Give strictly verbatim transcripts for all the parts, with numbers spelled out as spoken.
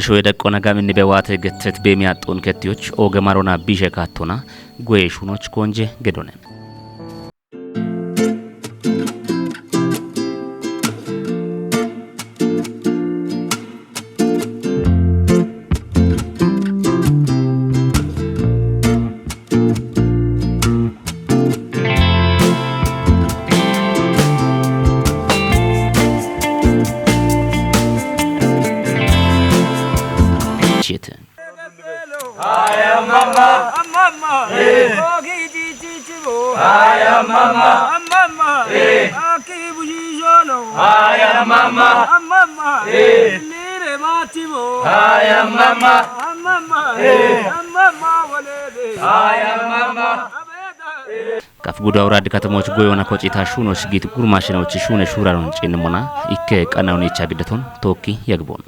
Shoye daqqona gaminni bewaate gettet beemiyaxxoon kettiyoch ooge marona biishe kaattona goye shuunoch koonje gedone. Chete. Aya mama. Amama. Eh. Ogi di di di bo. Aya mama. Amama. Eh. Aki buji jono. Aya mama. Amama. Eh. Nire mati bo. Aya mama. Amama. Eh. Amama wale de. Aya mama. Abeda. Kaf guda wurad katamoch goyona kochita shuno shigit gurmashinoch shune shuraron chinmona ikke qanauni chagdeton tokki yagbon.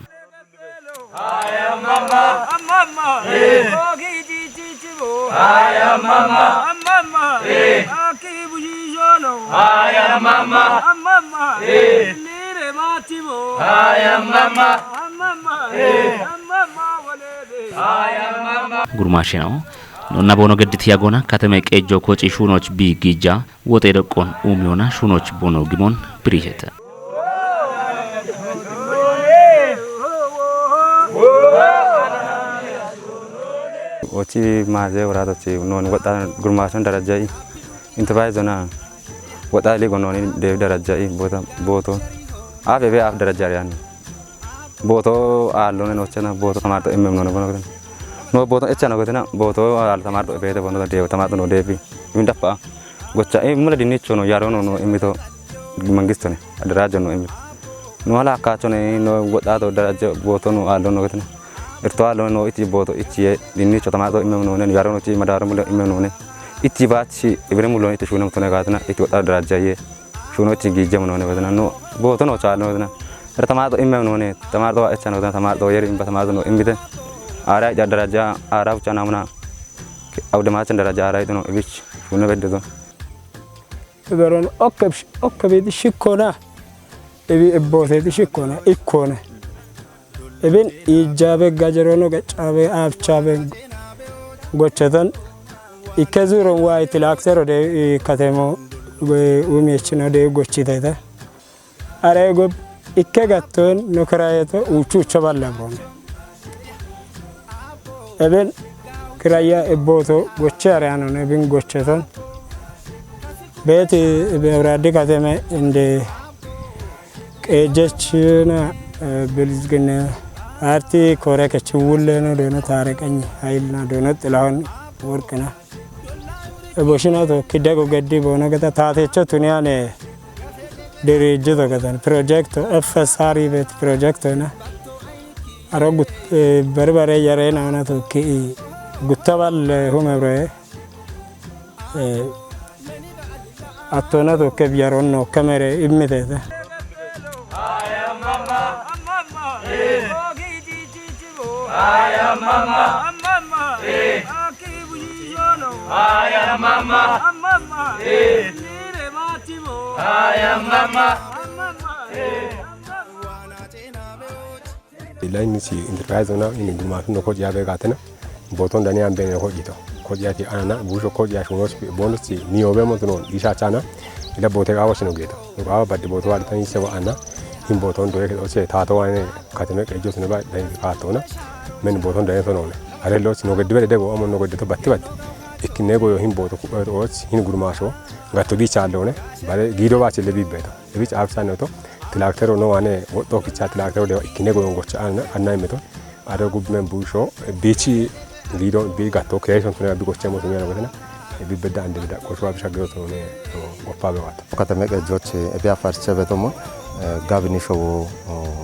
Aya mama. Amama. Eh. Ogi di di di bo. Aya mama. Amama. Eh. Aki buji jono. Aya mama. Amama. Eh. Nire mati bo. Aya mama. Amama. Eh. Amama wale de. Aya mama. Gurmashino nonna bono geddit yagona katame qejjo koci shunoch bi gijja wote doqqon umiona shunoch bono gimon biriheta. Ochi maze wurad ochi non wota gurmashon darajai intibai zona wota ligo non de darajai bota boto. Afe be af darajai yani. Booto aallone nochena booto tamarto emme mnone bono geten. No booto echano getena booto aal tamarto ebete bono de tamarto no debi. Imin dappa. Gocha e mule dinnicho no yaro no no imito mangistone. Adarajo no imito. No hala akkacho ne no godato darajo booto no aallo no getena. Irto aallo no iti booto ichi dinnicho tamarto emme mnone yaro no chi madaro mule emme mnone. Iti bachi ibere mulone iti shuna mutone gatena iti godato darajaye. Shuno ichi gijje mnone betena no booto no chaallo betena. Ere tamarto imme mnone tamarto echa no betena tamarto yeri imba tamarto no imbite. Ara ja daraja ara ucha namna. Awde machan daraja ara ito no ibich shuno beddo. Beron okke okke bidi shikkona. Ebi ebbote di shikkona ikkona. Ebin ijjabe gajerono gaccabe afchabe gochatan ikke zuron wa itilaksero de katemo umiechino de gochitete. Are go ikke gatton no kirayeto uchu ucha balla bron. Ebin kiraya ebboto goche are anon ebin gochatan. Beti ebe awradi kateme inde Qeejjechina bilizginna arti kore kechi wulleno deno tareqany hayilna deno xilahon worqina. Eboshina to kidego geddi bono geta taatecho tuniyane dirijito getan proyekto F S R bet proyekto na. Aro gut barbare yarena ona to ki guttabal humebre. Attona tokke biyaron no kamere immitete. Ila ini si enterprise na ini gurmasu no koji abe gatena. Boton dani ambe ne koji to. Koji ati ana busho koji ashuno bonus ni obe mo tuno isa chana. Ila bote ga wasino geto. Ga badde boto wali tan ise wa ana. Hin boton do ke ose tato wane kateme ke jo sene ba dai ka to na. Men boton dani to no. Are lo sino gedde bede dego amo no gedde to batti batti. Ikkine go hin boto ku os hin gurmaso. Gatto gi challo ne. Bare gido ba chele bibbe to. Ebi caabsa noto tilaktero no wane woddo kicha tilaktero de ikkine goyon gocha anna anna imeto. Ado gubmen busho bichi gido bi gatto creation tuna bi gocha mo tuna gotena. Ebi bedda ande bedda ko shuwa bisha gero tuna ne goppa be wata. Katame ke joche ebi afarche betomo gabini showo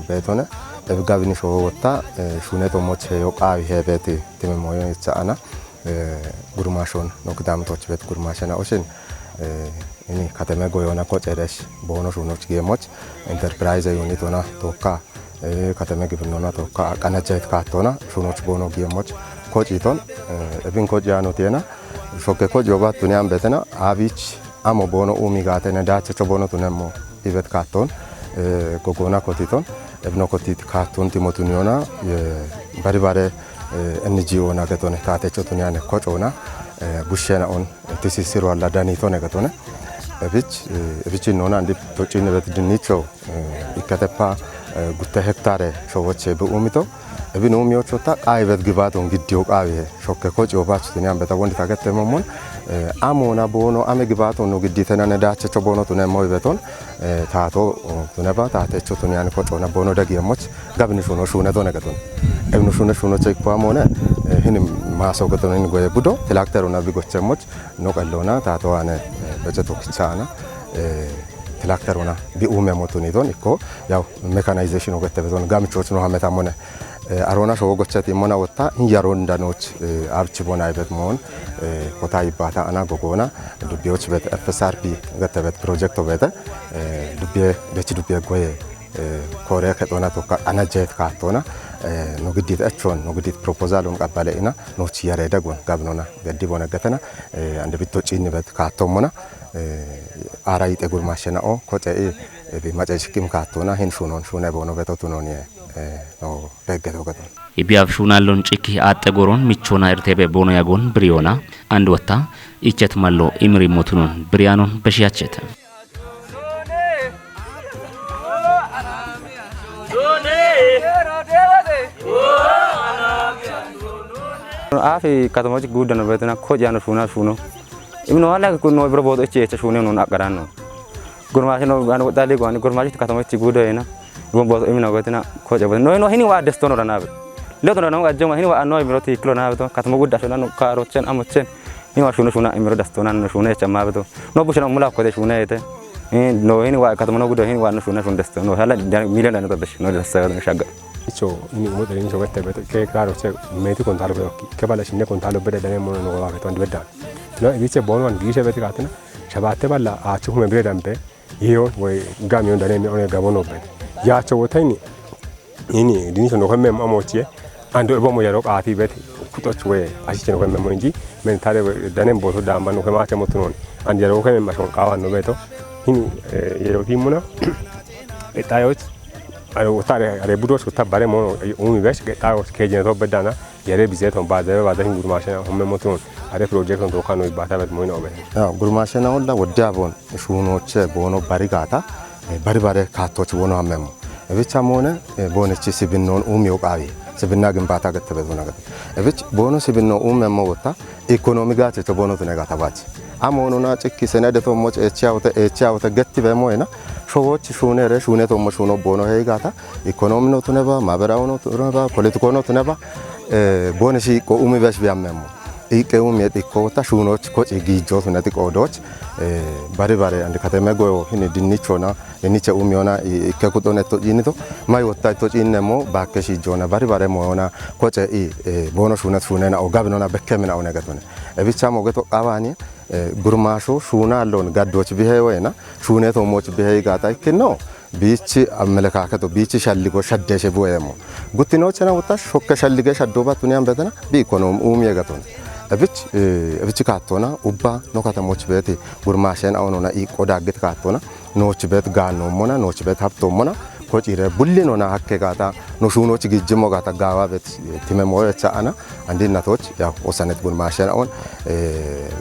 betona. Ebi gabini showo wotta shune to moche yo qawi hebeti time moyo icha ana. Gurmashon no kidam toch bet gurmashana oshin. Ini kateme goyona koceresh bono shunoch giemoch enterprise unit ona tokka kateme gibrinona tokka aqanajet kattona shunoch bono giemoch kociton. Ebin kociano tiena shokke koci oba tunian betena abich amo bono umi gatene dachecho bono tunemo ibet katton gogona kotiton. Ebno kotit kaattunti motun yona, eh, bari bare, eh, N G O na getone, taatecho tun yane kocoona, eh, bushena on, eh, tisi siru alla danito ne getone. Ebich, eh, ebich nona andi tocine bet dinnicho, eh, ikkatepa, eh, gutte hektare showoche be umito. Ebi no miyocho ta qaibet gibaton giddiyo qawe, shokke koci obach tun yan beta wondi tagette momon, eh, amona bono ame gibaton no gidditena ne dachecho bono tun emo beton, eh, taato, oh, tuneba, taatecho tun yan kocoona bono dagi emoch, gabni shuno shune done getun. Ebnu shune shuno che ikko amone, eh, hini maso getun hin goye budo, tilakteru na bigoche emoch, no qallona, taato ane, eh, beche tokichana, eh, tilakteruna bi ume motuni don ikko, yaw, mechanization ogette beton, gamichoch no hameta mone. Eh, arona showo gochati mona wotta, hin yaron danoch, eh, abchi bona ibet mon, eh, kota ibata ana gogona, dubioch bet F S R P gette bet project obete, eh, dubie, bechi dubie goye, eh, kore ketona toka ana jet katona, eh, no gidit echon, no gidit proposal un qabbale ina, no chi yare dagon, gabnona, geddi bona getena, eh, ande bitto chinni bet katomona, eh, ara yite gurmashena o, koce i, eh, bi mace shikim katona, hin shunon, shune bono beto tunoni, eh, no beggeto gaton. Ibiyaaf shuunaalloon cikki aaxxe goroon michoona irteebe boono yagoon biriyoona, and wotta, ichet mallo imiri motunon biriyaanon beshiyacheta. Aafi katamachi guddano betina ko jano shuna shuno. Imno wala ko no bro bodo eche eche shune non akarano. Gurmashino ano dali go ani gurmashi katamachi guddo ena. Gon bodo imno betina ko je bodo. No no hini wa destono ranabe. Leto no ajjoma hini wa no bro ti kilo na beto katama gudda shuna no karochen amochen. Hini wa shuna shuna imro dastona no shuna eche ma beto. No bushana mula ko de shuna ete. Eh, no, hini wa katama no gudo, hini wa no shuna shun desto. No, hala, dan, miliyan dan to besh, no, dasta, no, shaga. Icho, ini mo dere, icho, wette, bete, ke, karo, che, meti kontalo, be, ke bala, shine kontalo, bede, dane, mo, no, wa, to, bede. No, ibi, che, bono, an, gishe, bete, katina, shabate, bala, a, chukume, bede, dambe, iyo, we, gami, on, dane, mi, one, gabono, bede. Ya, cho, woteni, ini, dini, so, no, kemme, amo, che, ando, ebo, mo, yaro, ati, bete, kutoch, we, ashi, che, no, kemme, mo, inji, men tare we danen boto damba no kema chemo tunon. And yaro kema mashon kawan no beto. Hini, eh, yaro timuna. Etayoch. Aro tare are budos ko tabare mo umi besh ke tayo ke jene to bedana. Yare bize to ba zebe ba hin gurmashena homme mo tunon. Are project on to kano ibata bet mo ino be. Ya, gurmashena olla wodde abon. Shunoche bono barigata, eh, bari bare katoch bono amemo. Ebicha mone, eh, bone chi sibinnon umi okawi. Sibinna gimbata gette beto na gette. Ebich bono sibinno umemo wotta, ekonomi gache to bono tune gata bachi. Amono na chikki sene de to moch echi awte, echi awte getti be moena. Showoch shune re, shune to mo shuno bono he gata. Ekonomi no tune ba, maberawo no tune ba, politiko no tune ba. Eh, bone shi ko umi besh bi amemo. Iqqe umiyet ikko ta shuunoch koci giijjoot hunati qoodoch, eh, bari bare and kateme goyo hini dinnichona, dinniche umiyona, i-, ikke kuxone to ciinito, may wotta to ciinne mo baakke shiijjoona, bari bare moyona, koce i, eh, boono shuunat shuunena o gabinona bekke mina o negetone. Ebicha mogeto qawaani, eh, gurmaasho shuuna allon gaddoch bihe wayena, shuuneto moch bihe gaata ikkinno, Biichi amelekaaketo, biichi shalligo shaddeeshe bu'eemmo. Guttinochena wutta shokke shallige shaddoba tuniyan betena, bi ikonoom uumiye gatona. Ebich, eh, ebich kaattona, ubba no katamoch beeti, gurmaashen aonona iiqqo daaggit kaattona, nooch beet gaannoommona, nooch beet habtoommona, kocire bullinona hakke gaata, no shuunoch gijjimmo gaata gaawa beet, eh, time moyo echa ana, Andi innatoch, yaw, wosanet gurmaashen aon, eh,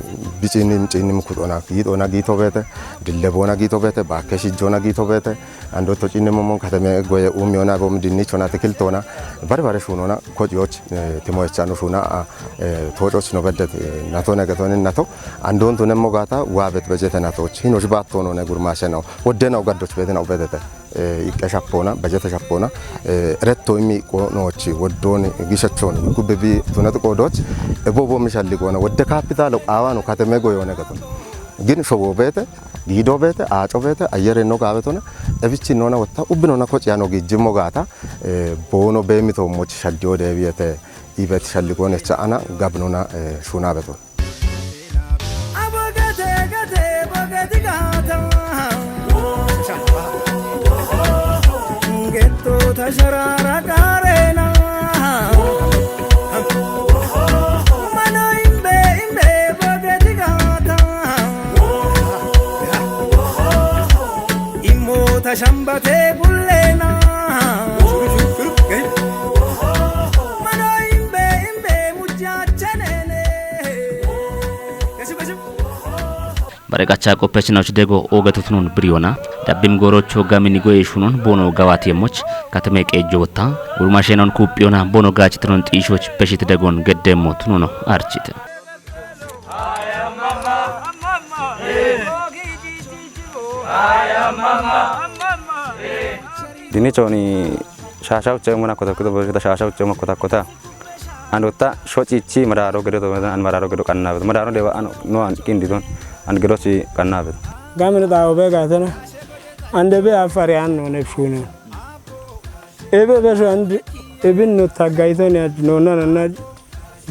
bicinim, cinim kuxona, giixona giito beete, dilleboona giito beete, baakke shijjoona giito beete, ando to cinim momon katame goye uumiyona, bom dinnichona, tikiltoona, bari bare shuunona, kociyoch, eh, timoyechano shuuna, a, eh, toococh no beddet, eh, nato negeton innato, andon tunemmo gaata, waabet bejete natoch, hinoch baattoonone gurmaashen aon, woddenao gaddoch beetinao bedete. Eh, iqqe shappoona, bajete shappoona, eh, eretto imi qoonochi woddooni gishachon gubbe bi tunati qoodoch, ebo bo mishalli goona, wodde kaapitaalo qaawano kateme goyoone gatona. Gin showo beete, giido beete, aaco beete, ayyere no gaabetona, ebichi nona wotta, ubbi nona kociyano giijjimmo gaata, eh, boono beemito mochi shaddiyo deebiyete, ibet shalli goone cha ana gabnona, eh, shuuna beton. Shambate bullena. Reqacha qoppechinoch dego ogetu tunun biriyona, dabbim gorocho gamini goye shunon bono gawati yemoch, katame qeejjo wotta, gurmashenon kupiyona bono gachi tunun xiishoch peshit degon geddemmo tunono archite. Dinichoni shasha uche mona kota kota, shasha uche mona kota kota. Andotta shoci ichi mararo gedo to, an mararo gedo kanna. Mararo deba an no an kindi ton. An gedo si kanna. Gamin da obe gatena. Ande be afari an no ne shunu. Ebe be so and ebin no tagaito ne no na na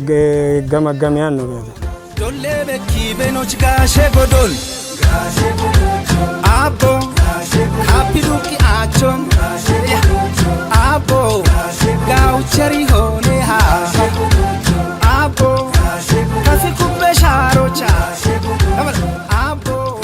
ge-, gama gami an no be. Dolle be ki be no ci gashe godol. Abbo, kapiduki achon. Abbo, gaucheri hone ha. Abbo, kasi kubbe sharocha. Abbo,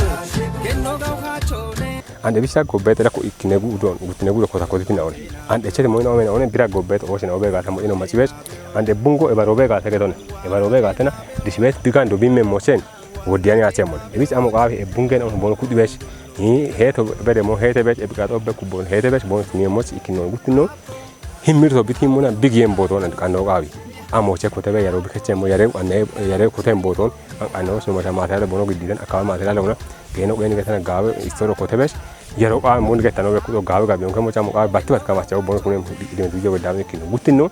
genno gau hachone. Ande bisa gobbete da ko ikkine gudon, gutine gudo kota koti pina on. Ande chete mo ina omen on bira gobbete o sene obe gata mo ino machibesh. Ande bungo e barobe gata gedon. E barobe gata na disibes bigando bimme mosen. Wodiyani achemon. Ebis amo qawi e bungen on bono kudibesh. Ni heto bede mo hete besh e bigato be kubon hete besh bono tuni moch ikino gutino. Himmirto biti muna bigiyem boton and qanno qawi. Amo che kote be yaro bikechem mo yare anne yare kotem boton. An qanno so mata mata bono gididan akawa mata lona. Geno geni getana gawe istoro kote besh. Yaro qawi mon getano be kudo gawe gabe on kemo chamo qawi batti bat kamacha bono kunem. Idem tujo be dawe kino gutino.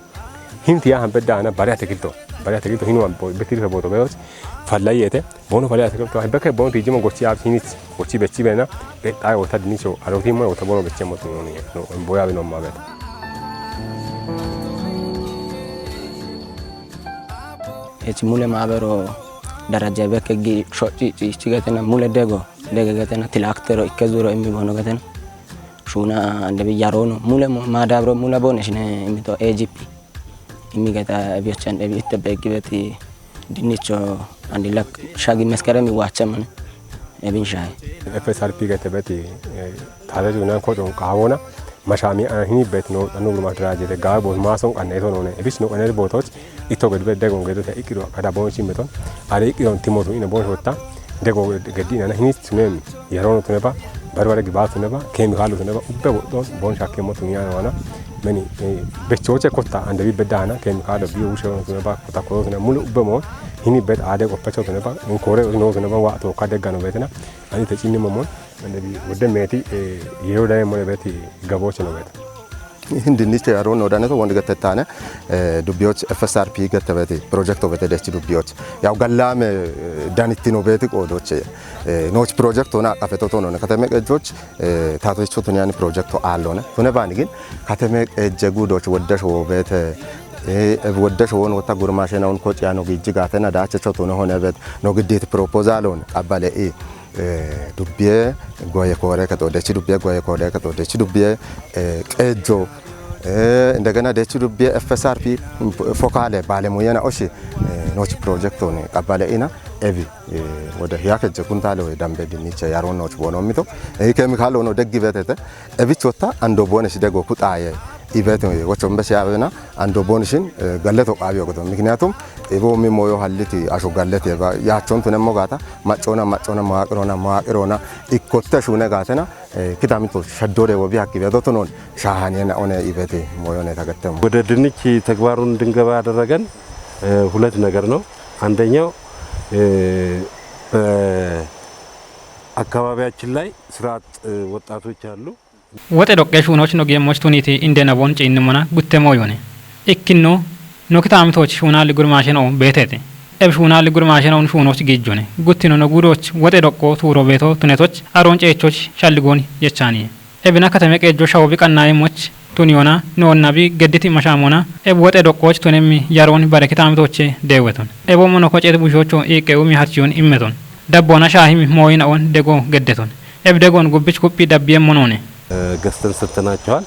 Himti ya hambe dana bari atekilto. Bari atekilto hinu am bo betir fe boto beos. Falla yete. Bono falla atekilto. Beke bono tijimo gochi ab hinit. Gochi bechi bena. Be ay wota dinicho. Aroti mo wota bono beche mo tuni no. Boya be no ma be. Eci mule ma bero daraja beke gi shoci ci ci getena mule dego. Dege getena tilaktero ikke zuro immi bono getena. Shuna ande bi yarono mule mo madabro mule bone shine imito A G P. Immi geta biochan ebi itte begi beti dinnicho andi lak shagi meskeremi wacha mane ebin shay. F S R P gete beti tare junan ko don kawona mashami an hini bet no anu gurma draje de gabo mason kan ne to no ne ebis no kan ne botot. Ito ged be degon gedo te ikiro kada bon si meton. Are ikiro timoto ina bon hotta. Dego gedi ina hini tunem. Yarono tuneba. Barbare giba tuneba. Kemikalo tuneba. Ubbe don bon shakke mo tunya wana. Meni bechoche kotta ande bi bedana kemikalo bi ushe tuneba kotta ko tuneba mulu ubbe mo. Hini bet ade ko pecho tuneba. Kore no tuneba wa to kade gano betena. Ani te chinni mo mo. Ande bi wodde meti yero dai mo beti gabo cheno beta. Hindi niche yaro no dane to wondi gette tane. Dubbiyoch F S R P gette beti project obete dechi dubbiyoch yaw gallame danittino beti qodoche. Noch project ona qafeto tono ne kateme qejoch tato icho tuni ani project to allone tune bani gin kateme qejje gudoch wodde sho bete. Wodde sho won wota gurma shena un koci ano gijji gatena dache choto no hone bet no giddit proposal on qabbale i. Dubbiye goye kore ka to dechi dubbiye goye kore ka to dechi dubbiye qejjo. Indegena dechi dubbiye F S R P fokale bale muyena oshi. Nochi project on qabbale ina ebi wode hiyake je kuntale we dambe dinniche yaro nochi bono mito. Kemikal ono deggi betete ebichotta ando bone shidego kutaye. Ibet wocho mbesi abena ando bonishin galleto qabi ogodo mikniyatum ibo mi moyo halliti asho gallete ba yachon tunemmo gata maccona maccona maqirona maqirona ikkotte shune gatena. Kitamito shaddore wobi hakki bedo tunon shahaniyena one ibete moyone tagattem. ወደ ድንች ተግባሩን እንድንገባ ያደረገን ሁለት ነገር ነው። አንደኛው በአካባቢያችን ላይ ስራ አጥ ወጣቶች አሉ። Woxe dhoqqe shuunoch no geemmoch tuniti inde nabon ciinnimona gutte mooyone. Ikkinno no kitaamitoch shuunaalli gurmaashenoo beeteete. Eb shuunaalli gurmaashenoon shuunoch giijjone. Guttino no guudoch woxe dhoqqo tuuro beeto tunetoch aroon ceechoch shalligoon yechaaniye. Ebina katame qeejjo shawo biqannaayemmoch tuniyona noonnabi gedditi mashaamona eb woxe dhoqqooch tunemmi yaroon bare kitaamitoche deeweton. Ebo monoko ceet bushocho iiqqe umi harchiyon immeton. Dabboona shaahimi mooyinaon dego geddeton. Eb degoon gubbich kuphi dabbiyemmo noone. ገዝተን ሰጥተናቸዋል።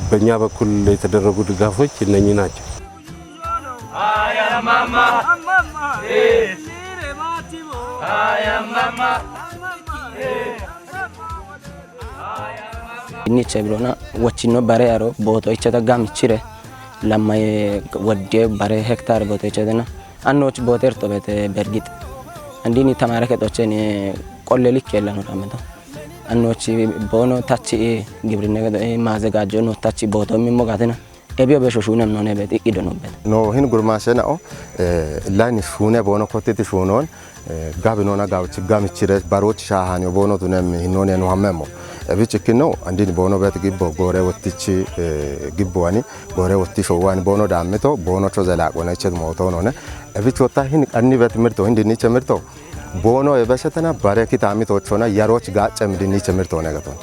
በእኛ በኩል የተደረጉ ድጋፎች እነኚህ ናቸው። Inniche bilona wochino bare aro booto icheta gamichire lammaye woddiye bare hektaare booto ichetena. Annoch booto erto beete bergit. Andini tamare kexochen qolle likke lano ramento. Annochi bono tachi gibrinne gedo e maze gajjo no tachi boto mi mogatina. Ebi obe shoshune mnone bet ikido no bet. No hin gurmase na o, eh, lani shune bono kotiti shunon, eh, gabi nona gauchi gamichire barochi shahani bono tunem hinone no hamemo. Ebi chikino andini bono bet gibbo gore wottichi, eh, gibbo ani gore wotti showani bono dammeto bono cho zela gona ched moto none. Ebi chota hin anni bet mirto hindi niche mirto. Bono ebeshetena bare kitami tochona yaroch gacem dinniche mirto negaton.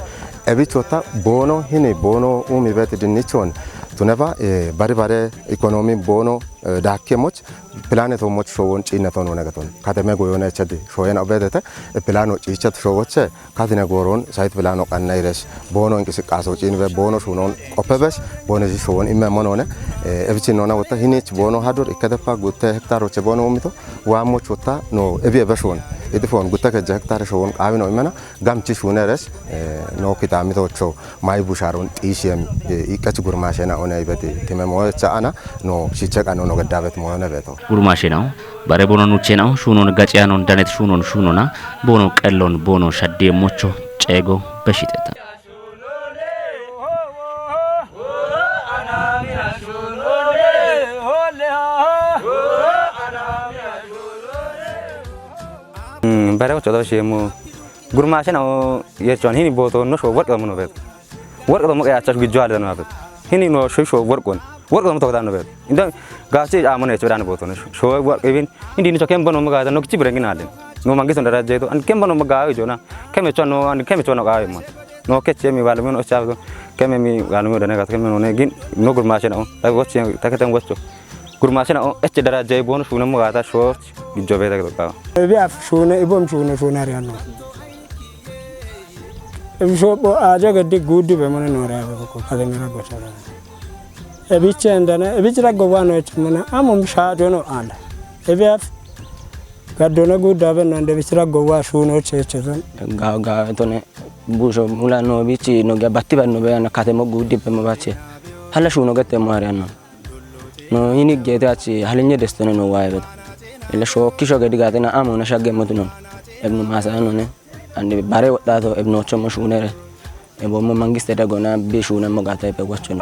Ebi chota bono hini bono umi bet dinnichon. Tuneba, eh, bare bare ekonomi bono, eh, dakke moch plane to moch showon chine tono negaton. Kateme goyone chedi shoyen obedete, eh, plano chichet showoche. Katine goron site plano kanna ires bono inqisiqaso chinbe bono shunon qopebes bono ji showon imme monone, eh, ebichi nona wota hinich bono hadur ikkadepa gutte hektaro che bono umito wa moch wota no ebi ebe shon iti fon gutte keje hektare showon qawi no imena gamchi shuneres, eh, no kitami tocho mai busharon isiem, eh, ikach gurmashe na one ibeti timemo cha ana no shiche qano no gadabet mo ne beto. Gurmashe na Bare bono nuchena shunon gaciyanon danet shunon shunona bono qellon bono shadde mocho cego beshiteta. Mm, bare ocho do shemu. Gurmashe na o yechon hini boto no sho work mo no bet. Work do mo ya chas gijjo ale no bet. Hini no sho sho work on. Work do mo to da no bet. Inda gachi a mo ne chira no boto no sho work even. Hindi ni chokem bono mo ga no kichi brengin ale. No mangi son dara jeto. An kem bono mo ga jo na. Kem cho no an kem cho no ga mo. No keche mi wal mo no cha do. Kem mi wal mo da ne ga kem no ne gin no gurmashe na o. Ta gochi ta ketem gocho. Gurmashe na o eche dara jai bono shuna mo ga ta sho. Gijjo be ta ga. Ebi af shuna ibom shuna shuna riano. Ebi shobo aja gadi gudu be mana nora be ko kade mera gosara. Ebi chendana ebi chira go wano eche mana amum sha dono anda. Ebi af gadona gudu be nonde ebi chira go wa shuno che che zon. Ga ga tone busho mula no bichi no ga batti ban no be na kate mo gudu be mo bache. Hala shuno gete mo ariano. No hini gete achi halinye destone no wae bet. Ele sho kisho gedi gate na amo na shage motunon. Ebnu masa no ne. Andi bare wadato ebnu chomo shunere. Ebo mo mangiste da gona bi shuna mo gata pe wachono.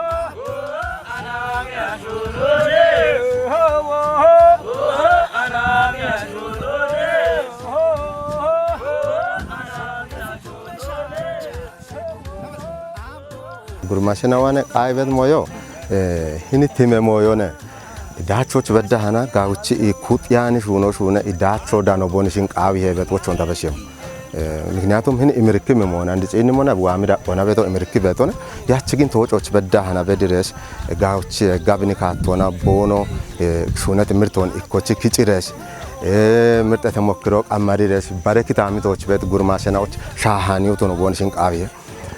Gurmashe na wane qaibet moyo, eh, hini time moyo ne. Idacho chibedda hana gauchi i kut yani shuno shune idacho dano boni shin qawi hebet wochon tabeshem. Eh, mikniyatum hini imiriki me mona ndi chini mona buwa mi da ona beto imiriki betone. Yachi gin tocho chibedda hana bedires gauchi gabini katona bono, eh, shune timirton ikkochi kichires. Eh, mirte temokiro qamarires bare kitami tochibet gurmashe na och shahani utono boni shin qawi.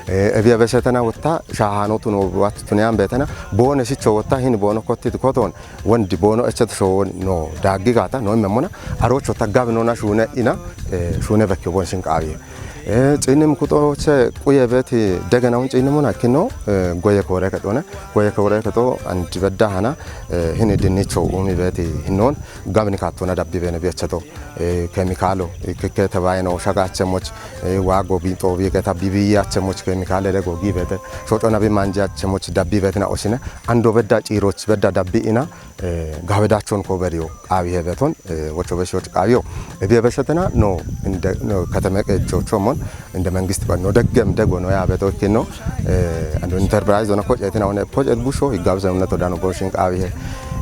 Eh, ebi abeshetena wotta shahano tuno wat tuniyan betena bone sicho wotta hin bono kotti koton wondi bono echet sho no daggi gata no memona arocho ta gab no na shune ina, eh, shune bekke bon shin qawi. Eh, chinim kuto che quye beti degena un chinim una kino, eh, goye kore ketone goye kore keto andi bedda hana, eh, hin dinnicho umi beti hinnon gabni katona dabbi bene bi echeto. Eh, kemikalo, eh, ke, ke tabayeno shagachemoch, eh, wago binto bi ke tabibi yachemoch kemikale rego gibete. Shoto na bi manje achemoch dabbi betina osine. Ando bedda chiroch bedda dabbi ina, eh, gabedachon ko beriyo. Qawi hebeton, eh, wocho beshoch qawiyo. Ebi ebeshetena no, inde, no, katame ke jochomon, inde mengist ba no deggem dego no ya beto kino, eh, ando enterprise no koch etina one koch et busho, igabze no to dano boshin qawi he.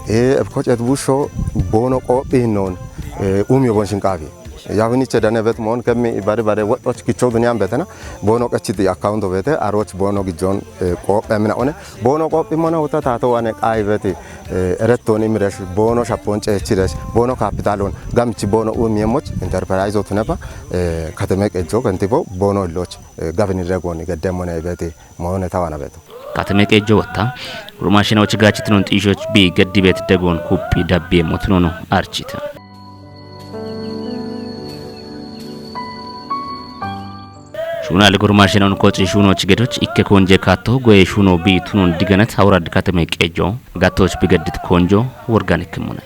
Eh, koch et busho, bono qophi non, eh, umyo bon shin qabi. Ya huni che dane bet mon kemi ibare bare wot och kicho dunya betena. Bono kachiti account bete aroch bono gijon, eh, qop emina one. Bono qop imona uta tato wane qai beti, eh, ereton imres bono shapon che chires bono capital on gamchi bono umi emoch enterprise otuneba, eh, kateme qejo kentibo bono loch, eh, gavini regoni gedemone beti. Moyone tawana beto. Kateme qejo wotta. Rumashina och gachitnon tishoch bi gaddi bet degon kuppi dabbe motnono archita. Shuna le gurmashinon kochi shuno chigedoch ikke konje katto goye shuno bi tunon diganat hawrad kateme qejo gattoch bi gaddit konjo worgan ikkimune.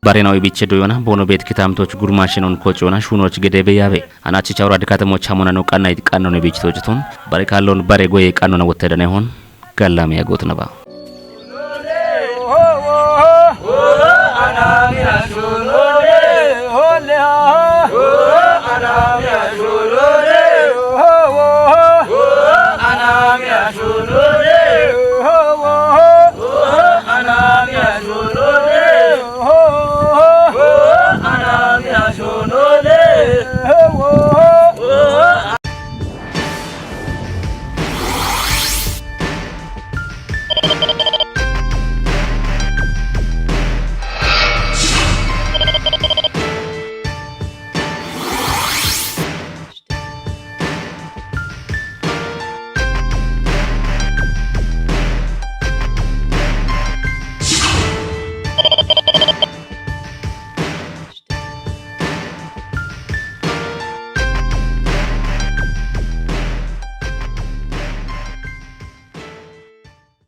Barinawi biche doyona bono bet kitamtoch gurmashinon kochona shunoch gedebe yabe. Anachicha urad katamoch hamonano qanna it qannone bichitochton. Barikalon bare goye qannona wotedane hon. Gallami agotnaba.